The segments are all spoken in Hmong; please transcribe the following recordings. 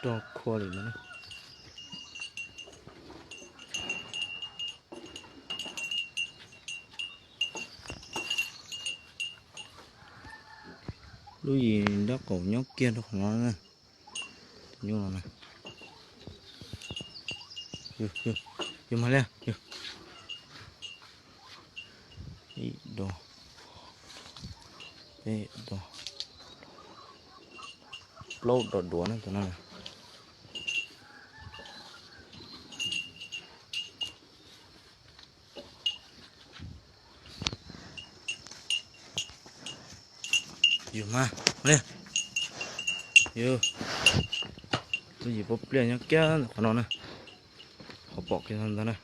rau khua li no na. Lub yim nraub qaum nyob kiag rau qhov no na. Tus nyuj no na. Yus, yus, yus mas liaj, yus. Ib dos, peb dos, plaub dos duav na tus no na. Yus mas, liaj. Yus, lub yim pob pliaj nyob kiag ntawm qhov no na. Qhov pom kiag ntawd na.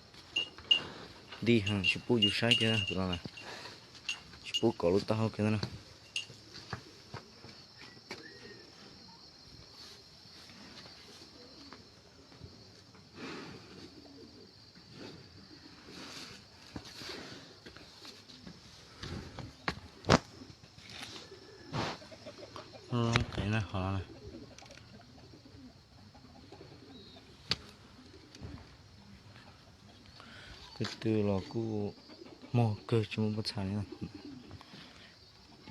Nti heev tsis pub yus saib kiag tus no na. Tsis pub kom lub taub hau kiag ntawd na. Qev na, qhov no na. Tus twg los kuj muag kawg tsis muaj pob txha li.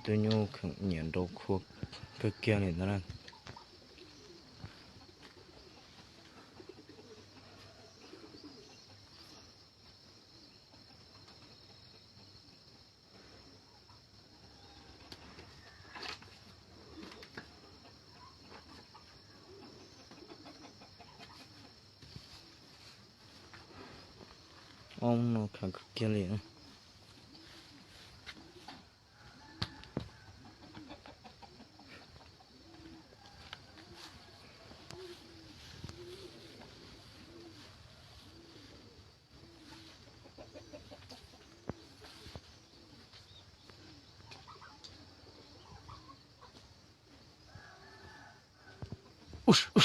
Tus nyuj kheem nyiam nraus khua kawg kiag li ntawd na. Ob no khav kawg kiag li na. Ub, ub,